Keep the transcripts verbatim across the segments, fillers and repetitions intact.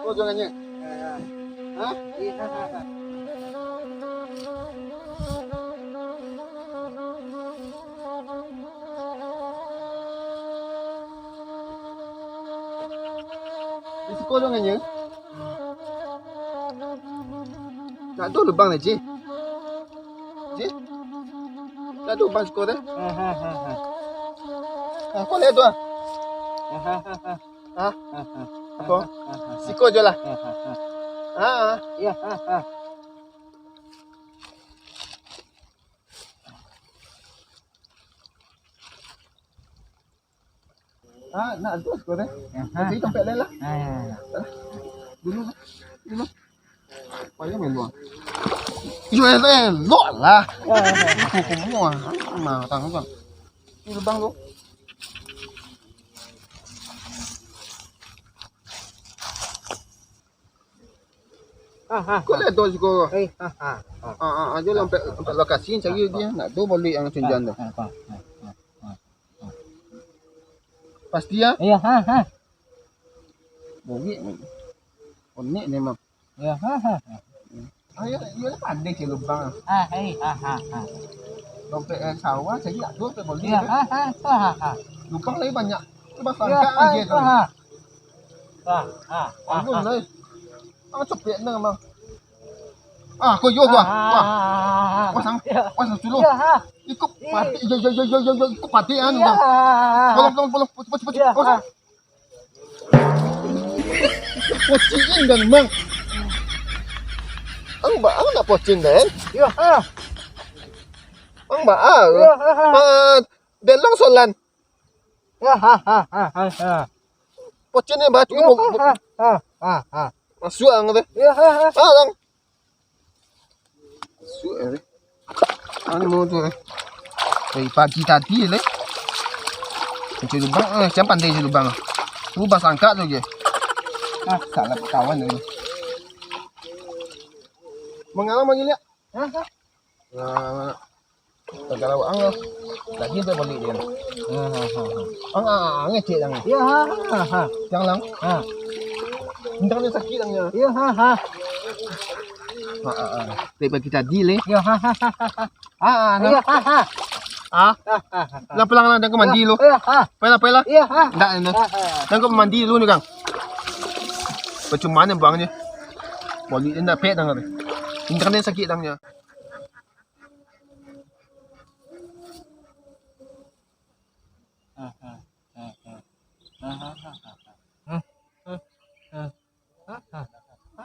Ko jo nganyia. Ha? Di siko jo nganyia. Ndak ado lubang lai, Ji. Ji? Ndak ado lubang siko teh. Ha, ko liek tu ah. Ha? Apo? Siko jo lah. Ha, ha. Ah, nak tu siko teh. Jadi tampek lain lah. Dulu lah. Dulu. Payah main luar. Yo, elok, elok lah. Aku kumua. Nah, tanggung kan. Ini lubang tu. Ha, ha, Kau ha. Lihat tu siko. Eh, ha, ha, ha. Ah, ah, aja lah sampai, sampai lokasi cari dia. Nak tu balik yang cenjan tu. Ha, ha, ha, ha, ha, ha. Pasti ya? Iya, ha, ha. Bogik ni. Unik memang. Iya, ha, ha, ha. Ah, ya, ya lah pandai cari lubang. Ah, hai, ha, ha, ha. Dompet yang sawah cari tak tu sampai bogik. Iya, ha, ha, ha, ha, ha. Lubang lagi banyak. Lubang sangkak ha, aja tu. Ha, ha. Ha, ha, ha, Bangun ha. Lah. Ah, cepek nang, Bang. Ah, kau yo gua. Ah, wah. Ah, ah, ah, ah. Wah, sang. Ya. Wah, sang dulu. Ya, ha. Ikut pati, yo, yo, yo, yo, yo, yo, ikut pati anu, ya. Bang. Tolong, tolong, tolong, pocin, pocin, pocin. Ya, ha. Pocin, Bang. Ang ba, ang nak pocin, Den? Ya, ha. Ang ba, ah. Ya, ha, ha. Ah, Den long solan. Ya, ha, ha, ha, ha, ha. Pocin ni, Bang. Ya, ha, ha, ha, ha, ha. Masuk ang tu. Ya, ha, ha. Ah, Bang. Suek, eh. Anu tu, eh. Dari pagi tadi, leh. Kunci lubang, eh, macam pandai kunci lubang. Tu basangkak tu je. Ah, salah kawan tu. Mangala mangiliak? Hah? Nah, kalau ang lah. Lagi dia balik dia. Ha, ha, ha, ha. Ang, ang, ang, ngecek ang. Ya, ha, ha, ha. Yang lang. Ha. Entah dia sakit ang ya. Ya, ha, ha. Ha, ha, ha. Dari pagi tadi, leh. Ya, ha, ha, ha, ha, ha. Ah, ah, nah. Iya, ha, ha. Ah? Ha, ha, ha, ha. Lah pulang lah, jangan mandi lu. Iya, ha. Pailah, pailah. Iya, ha. Ndak, ndak. Ha, ha. Jangan mandi lu ni, Kang. Percuma ni buangnya. Balik dia ndak pek tangan. Ini kan dia sakit tangannya. Ha, ha, ha, ha. Ha, ha, ha, ha, ha. Ha, ha, ha. Ha, ha, ha, ha.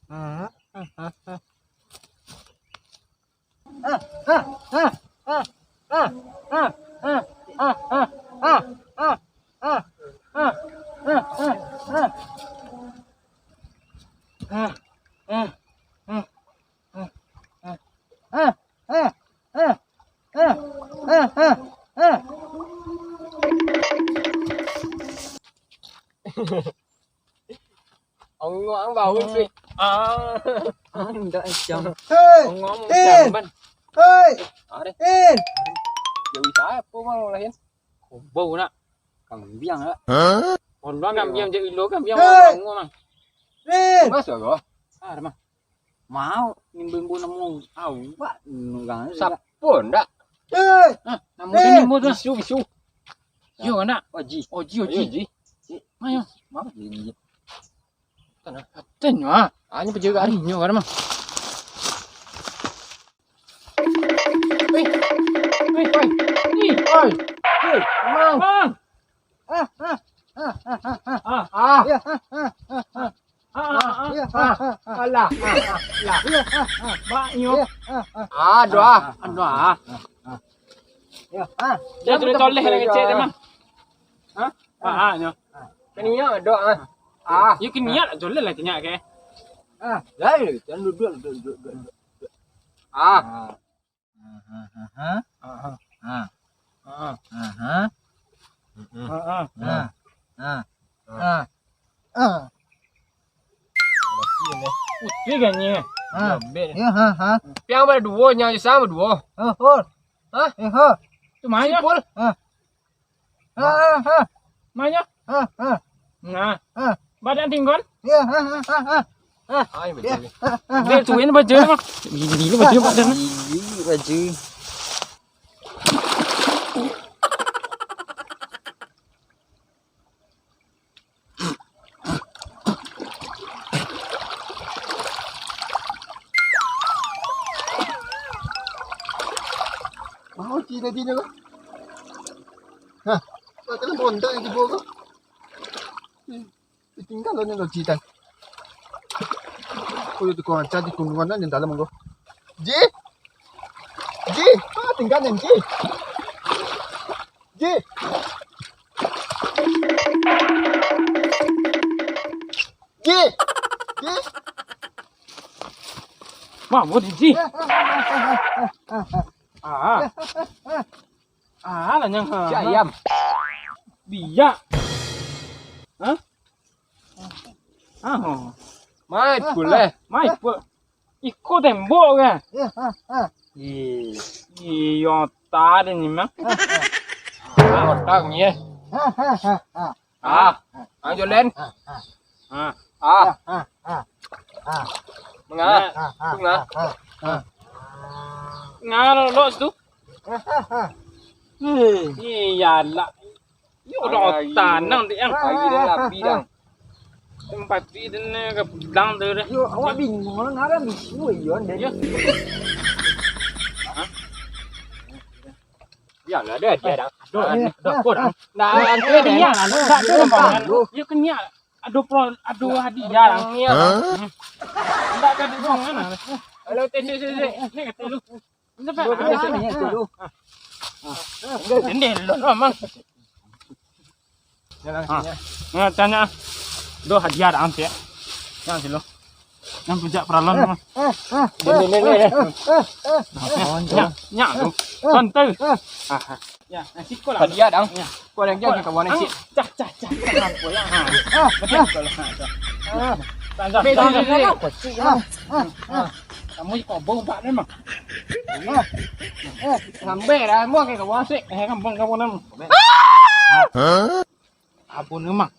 Ha, ha, ha, ha. Ongok ang bau sih. Ah. Andak jam. Hei! Ongok ang Tin! Jam ban. Hei! Are. Tin! Jadi siapa bang lain? Bau nak. Kambiang lah. Hah? Orang kambiang je ilo kambiang. Hei! Ongok mang. Tin! Mas ya bro. Ah, mang. Mau nimbun-nimbun namo awak nunggang. Sapo ndak? Eh! Hah, namo Eh! Nimo tu. Bisu, bisu. Yo, anak. Oji. Oji, Oji. Oji. Ayo. Mau Oji. Tanah. Tanyo ah. Anyo pejaga arinyo kan mah. Eh. Eh, oi. Ih, oi. Eh, Mang. Mang. Ah, ah, ah, ah, ah, ah. Ah. Ya, ah, ah, ah, ah. Ah, ah, ah. Alah. Ah, ah, alah. Ya, ah, ah. Bak nyo. Ya, ah, ah. Ah, doa. Ah, doa. Ah, ah. Ya, ah. Dia tu toleh lah kecek dia mah. Hah? Ah, ah, nyo. Keniak doa ah. Ah. Yo keniak lah, toleh lah keniak ke. Ah. Dah, jangan duduk, duduk, duduk, duduk. Ah. Ah. Aha, aha. Aha. Ah. Ah. Aha. Mm-mm. Ah, ah. Ah. Ah. Ah. Ah. Putih kan ni? Ah. Lambek ni. Ya, ha, ha. Piang baduo, nyang Isam baduo. Oh, oh. Hah? Eh, ha. Tu mah Pul. Ah. Ah, ah, ah. Manyo? Ha, ha. Nah. Ha. Badan tinggon? Ya, ha, ha, ha, ha. Ha. Ai, betul. Ya, ha, ha, ha. Dia tuin baja mah. Gini baju badan. Gini baju. Mau cina-cina lah. Hah, tak kena bontak yang dibawa ko. Ih, ditinggal lah ni lo Ji tan. Oh, itu kau ancah di gunungan ni dalam ko. Ji! Ji! Ah, tinggal ni, Ji! Ji! Ji! Ji! Mah, buat Ji. Ah. Ah, lah nyang ha. Cik ayam. Biak. Hah? Ah, oh. Mai puleh. Mai pul. Iko tembok kan? Ya, ha, ha. Ih. Iyo, tadi ni mah. Ah, otak ni, eh. Ha, ha, ha, ha. Ah, ah, Jolen. Ah, ah. Ah. Ah. Ah, ah, ah. Manga. Ah, ah, Tunga. Ah, ah. Nga lo, lo situ. Ah, ah, ah. Hei. Iyalah. Yo, udah tanang, Dek, yang. Air dah habis, dah. Tempat tu, dia ni ke pulang tu, dah. Yo, awak bingung lah, ngarang bisu, yo, Dek. Yo. Hah? Biarlah, ada hadiah, dah. Ada, ada, ada, ada. Nah, yang tu dia. Kenyang lah, tak ada, Bang. Yo, kenyang. Ado pro, ado hadiah, Bang. Hah? Ndak ada duit, Bang, mana? Halo, Tek, Tek, Tek, Tek. Ni kata lu. Ini apa? Dua belas ni, itu tu. Ini lo, Bang. Jalan sini, ya. Nah, tanya. Doh, hadiah dah ambil. Yang silo. Yang pujak paralon, Bang. Ini, ini, ini. Nyak, nyak tu. Santai. Ah, ah. Ya, nasi kau lah. Hadiah, Dang. Ya. Kau ada yang jaga kawan nasi. Cah, cah, cah, cah, aku ya. Ha. Betul, betul. Ha, cah. Ah. Tang, tang, tang, tang. Kocik lah. Ah, ah. Kamu kobong pak memang. Ah. Eh, sampai dah, mau ke kawan sih. Eh, kampung kawan nama. Hah? Apo ni, Mang?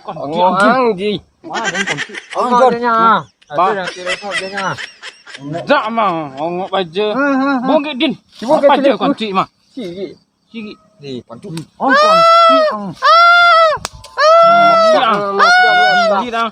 Kocik, Mang. Wah, dan kocik. Ongok je nya. Ba- Ado nan kiro ongok je nya. Dak, Mang. Ongok baja. Ah, ah, ah. Bongkek, Din. Cubo baja kocik, Mang. Cirik. Cirik. Ni, pancung. Oh, pancung. Iya. Iya.